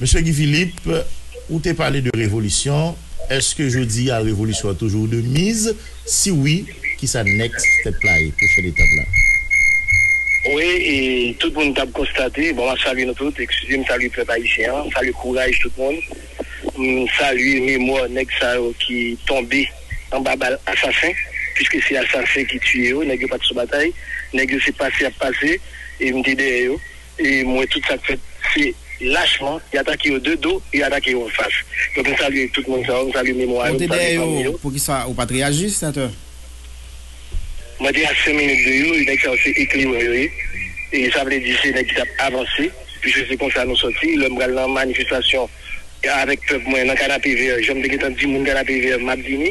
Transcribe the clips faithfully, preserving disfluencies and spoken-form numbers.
Mesye Guy Philippe, ou te pale de revolisyon. Èske jodi a revolisyon an toujou de miz? Si wi, kisa next step la ye, pwochèn etap la? Wi, e tout moun t ap konstate, bon, m ap salye nou tout, eskize m, salye pèp ayisyen an, salye kouraj tout moun. M salye memwa nèg sa yo ki tonbe anba bal asasen, piske se asasen ki tiye yo, nèg yo pa t sou batay, nèg yo se pase y ap pase, e m te dèyè yo, e m wè tout sa k fèt, se lachman, y atake yo de do, e y atake yo anfas. Donk m salye tout moun sa yo, m salye memwa yo, m salye fanmi yo. Ou te dèyè yo, poukisa ou pa t reyaji, senatè? Mwen te a senk minit de yo, e nèg sa yo se ekleran yo ye. E sa vle di se nèg ki t ap avanse, piske se konsa nou sòti. Lè m pral nan manifestasyon avèk pèp mwen nan Kanapevè, jan m te gentan di moun Kanapevè m ap vini.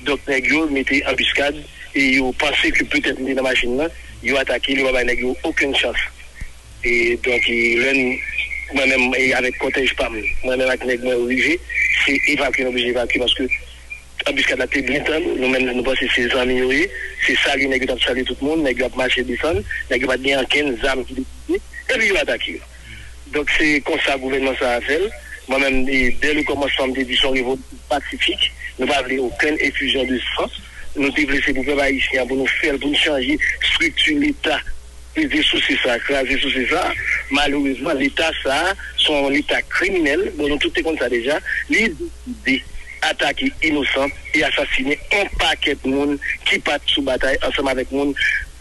Donk nèg yo mete anbiskad e yo panse ke petèt m te nan machin nan, yo atake l, yo pa bay nèg yo okenn chans. E donk e lè n, mwen menm e avèk kòtèj pa m, mwen menm ak nèg mwen yo rive, se evakye n oblije evakye paske anbiskad la te byen tann, nou menm nou panse se zanmi yo ye, se salye nèg yo t ap salye tout moun, nèg yo ap mache desann, nèg yo pa t gen ankenn zam ki te site, epi yo atake yo. Donk se konsa gouvènman sa a fè l. Mwen menm e dè le kòmansman m te di se yon revolisyon pasifik, nou pa vle okenn efizyon de san, nou te vle se pou pèp ayisyen an, pou nou fè l, pou nou chanje estrikti leta, kraze souse sa, kraze souse sa. Malerezman leta sa a se yon leta kriminèl, bon nou tout te konn sa deja, li deside atake inosan e asasinen yon pakèt moun ki pa t sou batay ansanm avèk moun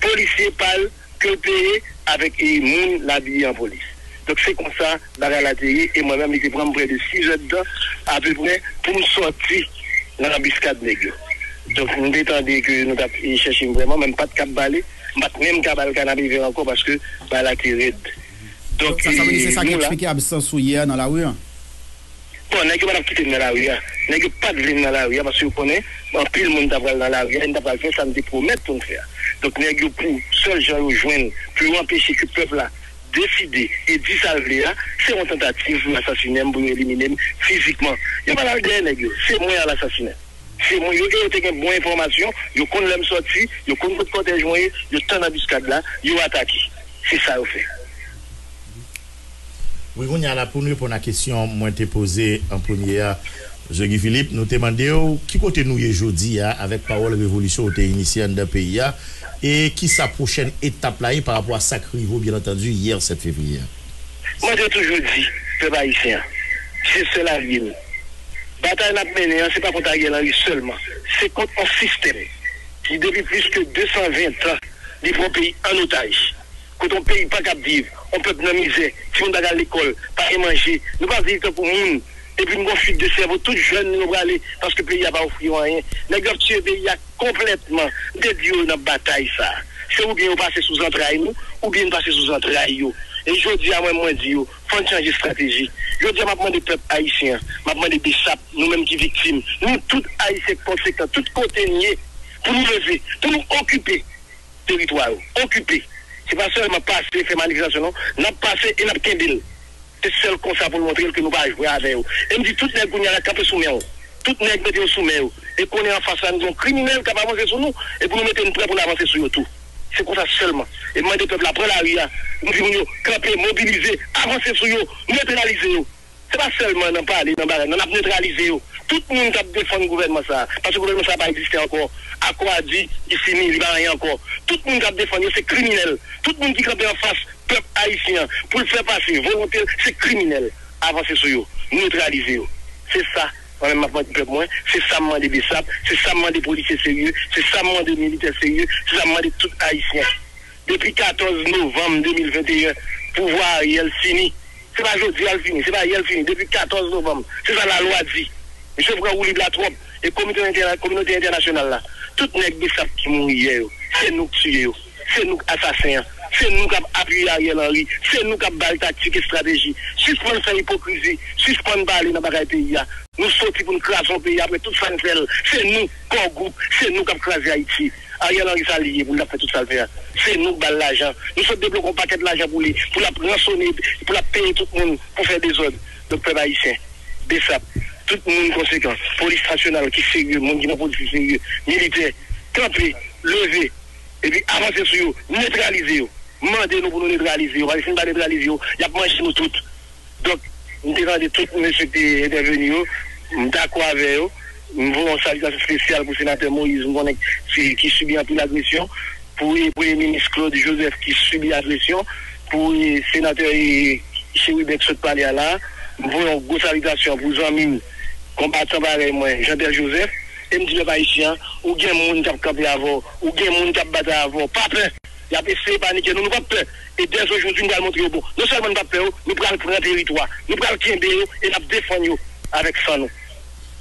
polisye pa l ke l peye avèk e moun l abiye an polis. Donk se konsa bagay la te ye e mwen menm li te pran m prè de sizèdtan apeprè pou m sòti nan anbiskad nèg yo. Donk m te tande ke nou t ap e chèche m vrèman men m pa t kab pale, m pa t menm ka ba l Kanapevè ankò paske bagay la te rèd. Donk sa, sa vle di se sa ki eksplike absans ou yè nan lari a? Bon, nèg yo pa t ap kite m nan lari a. Nèg yo pa t vle m nan lari a paske yo konnen anpil moun ta pral nan lari a e n ta pral fè sa n te pwomèt pou n fè a. Donk nèg yo pou sèl jan yo jwenn pou yo anpeche ke pèp la deside e di sa l vle a, se yon tantativ pou yo asasinen m, pou yo elimine m fizikman. Yo pa t al dèyè nèg yo, se mwen y al asasinen. Se mwen yo e yo te gen bon enfòmasyon, yo konn lè m sòti, yo konn kot kòtèj mwen ye, yo tann anbiskad la, yo atake. Se sa yo fè. Wi, kounye a la pou n reponn a kesyon mwen te poze an premye a, Jean Guy Philippe, nou te mande w ki kote nou ye jodi a avèk pawòl revolisyon ou te inisye anndan peyi a, e kisa pwochèn etap la ye pa rapò a sa k rive w byen antandi yè sèt fevriye a? Mwen te toujou di pèp ayisyen an, se sèl alye nou. Batay n ap mennen an, se pa kont Ariel Henry sèlman, se kont yon sistèm ki depi plis ke de san ven tan li pran yon peyi an otaj. Kote yon peyi pa kab viv, yon pèp nan mizè, timoun pa ka al lekòl, pa gen manje, nou pa viv tankou moun, epi n gon fwit de sèvo, tout jèn nou yo prale paske peyi a pa ofri yo anyen. Nèg yo ap tiye peyi a konplètman. M te di yo n ap batay sa a, se oubyen yo pase sou zantray nou, oubyen n pase sou zantray yo. E jodi a mwen, mwen di yo, fò n chanje estrateji. Jodi a m ap mande pèp ayisyen an, m ap mande BSAP, nou menm ki viktim, nou tout ayisyen konsekan, tout kote n ye, pou nou leve, pou nou okipe teritwa yo, okipe. Se pa sèlman pase, fè manifestasyon non, n ap pase e n ap kenbe l. Se sèl konsa pou n montre l ke nou pa jwe avè yo. E m di tout nèg kounye a la kanpe sou men w. Tout nèg mete yo sou men yo. E konnen anfas la n gen yon kriminèl k ap avanse sou nou, e pou nou mete n prè pou n avanse sou yo tou. Se konsa sèlman. E m mande pèp la pran lari a, m di moun yo kanpe, mobilize, avanse sou yo, netralize yo. Se pa sèlman nan pale, nan bagay, non, n ap netralize yo. Tout moun k ap defann gouvènman sa a, paske gouvènman sa a pa egziste ankò. Akò a di, li fini, li pa anyen ankò. Tout moun k ap defann yo, se kriminèl. Tout moun ki kanpe anfas pèp ayisyen an pou l fè pase volonte l, se kriminèl. Avanse sou yo, netralize yo. Se sa mwen menm m ap mande pèp mwen, se sa m mande BSAP, se sa m mande polisye serye, se sa m mande militè serye, se sa m mande tout ayisyen. Depi katòz novanm de mil venteyen, pouvwa Ariel fini. Se pa jodi a l fini, se pa yè l fini. Depi katòz novanm, se sa lalwa di. Misye pran woulib la twòp. E kominote entèna-, kominote entènasyonal la, tout nèg BSAP ki mouri yè yo, se nou k tiye yo. Se nou k asasen an. Se nou k ap apiye Ariel Henry. Se nou k ap ba l taktik, estrateji. Sispann fè ipokrizi. Sispann pale nan bagay peyi a. Nou soti pou n kraze yon peyi apre tout sa n fè l. Se nou, Core Group, se nou k ap kraze Ayiti. Ariel Henry sa li ye pou l ap fè tout sa l fè a. Se nou k ba l lajan. Nou sot debloke yon pakèt lajan pou li, pou l ap ransone, pou l ap peye tout moun pou fè dezòd. Donk pèp ayisyen, BSAP, tout moun konsekan, polis nasyonal ki serye, moun ki pran pozisyon serye, militè, kanpe, leve, epi avanse sou yo, netralize yo. Mande nou pou nou netralize yo, paske si n pa netralize yo, y ap manje nou tout. Donk, M te tande tout mesye ki te entèveni yo, m dakò avè yo. M voye yon salitasyon espesyal pou senatè Moïse, m konnen ki, ki sibi anpil agresyon, pou e, Premye Minis Claude Joseph ki sibi agresyon, pou e, senatè e, Chérubin ki sot pale a la. M voye yon gwo salitasyon pou zanmi m, konbatan parèy mwen, Jean Tel Joseph, e m di pèp ayisyen an, ou gen moun k ap kanpe avè w, ou gen moun k ap batay avè w, pa pè. Y ap eseye panike nou, nou p ap pè. E dèzojodi, nou pral montre yo, bon, non sèlman nou p ap pè yo, nou pral pran teritwa, nou pral kenbe yo e n ap defann yo avèk san nou.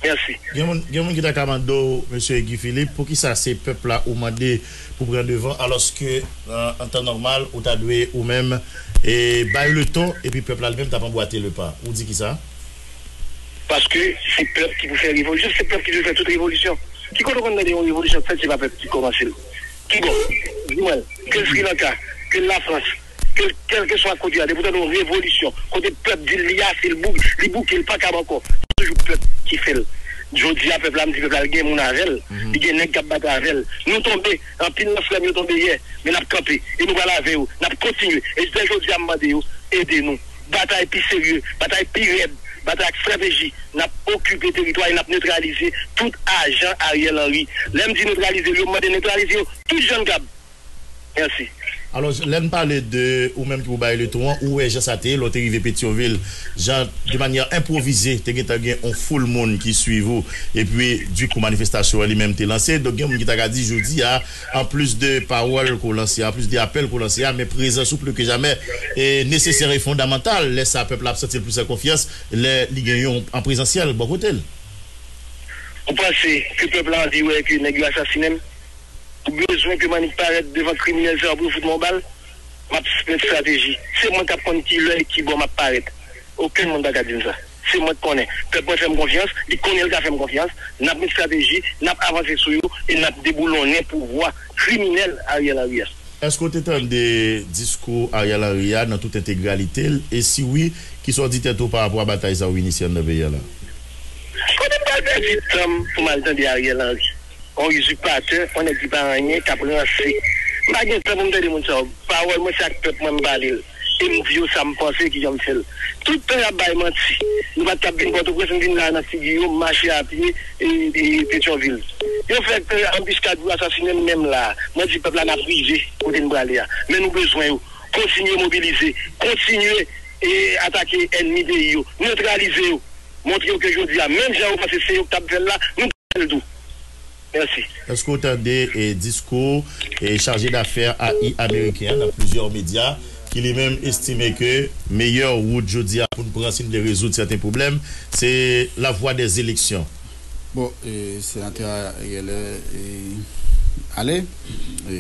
Mèsi. Gen moun, gen moun ki ta ka mande w, mesye Guy Philippe, poukisa se pèp la ou mande pou pran devan, alòske, an, an tan nòmal, ou ta dwe ou menm, e, bay leton, epi pèp la li menm t ap anbwate lepa? Ou di kisa? Paske se pèp ki pou fè revolisyon, se pèp ki dwe fè tout revolisyon. Ki kote w konn tande yon revolisyon fèt, se pa pèp ki kòmanse l? Ki bò? Di mwen, ke l Sri Lanka, ke l Lafrans, ke l, kèlkeswa kote a, depi w tande yon revolisyon, kote pèp di l li ase, l bou-, li bouke, l pa kab ankò, se toujou pèp ki fè l. Jodi a, pèp la, m di pèp la, l gen moun avè l, li gen nèg k ap batay avè l. Nou tonbe, anpil nan frè m yo tonbe yè, men n ap kanpe, e nou pral avè yo, n ap kontinye. E jis jodi a, m mande yo, ede nou. Batay pi serye, batay pi rèd, batay ak estrateji. N ap okipe teritwa e n ap netralize tout ajan Ariel Henry. Lè m di netralize yo, m mande netralize yo tout jan n kab. Mèsi. Alò, lè n pale de ou menm ki pou bay leton an, ou wè jan sa te ye, lè w te rive Petyonvil, jan de manyè enpwovize, te gentan gen yon foul moun ki swiv ou, epi, dikou, manifestasyon an li menm te lanse. Donk, gen moun ki ta ka di, jodi a, anplis de pawòl ke w lanse, anplis de apèl ke w lanse a, men prezans ou plis ke jamè e nesesè e fondamantal. Lè sa, pèp la ap santi l plis an konfyans lè li gen yon an prezansyèl bò kote l. Ou panse ke pèp la anvi wè ke nèg yo asasinen m? Ou bezwen ke m annik parèt devan kriminèl sa yo pou yo fout mwen yon bal? M ap met estrateji. Se mwen k ap konn ki lè e ki bò m ap parèt. Okenn moun pa ka di m sa. Se mwen k konnen. Pèp mwen fè m konfyans, li konnen l ka fè m konfyans. N ap met estrateji, n ap avanse sou yo e n ap deboulonnen pouvwa kriminèl Ariel Henry a. Èske w te tande diskou Ariel Henry a nan tout entegralite l? E si wi, kisa w di tèt ou pa rapò a batay sa w inisye anndan peyi a la? Kote m pral pèdi tan m pou m al tande Ariel Henry? Yon izipatè, yon nèg ki pa anyen, k ap ranse. M pa gen tan pou m tande moun sa yo. Pawòl mwen se ak pèp mwen m pale l. E m di yo sa m panse, kijan m fè l. Tout tan y ap bay manti. Nou pa t ap vin Pòtoprens, m vin la nan figi yo, m mache a pye e, e Petyonvil. Yo fè anbiskad pou yo asasinen m menm la. Mwen di pèp la n ap rive kote n prale a. Men nou bezwen yo. Kontinye mobilize. Kontinye e atake ènmi peyi yo. Netralize yo. Montre yo ke jodi a, menm jan yo panse se yo k t ap fè l la, nou pral fè l tou. Mèsi. Èske w tande e diskou e chaje dafè A I ameriken an nan plizyè medya ki li menm estime ke meyè wout jodi a pou n pran si n vle rezoud sèten pwoblèm, se lavwa dè eleksyon? Bon, e, senatè Ariel, e, ale, e,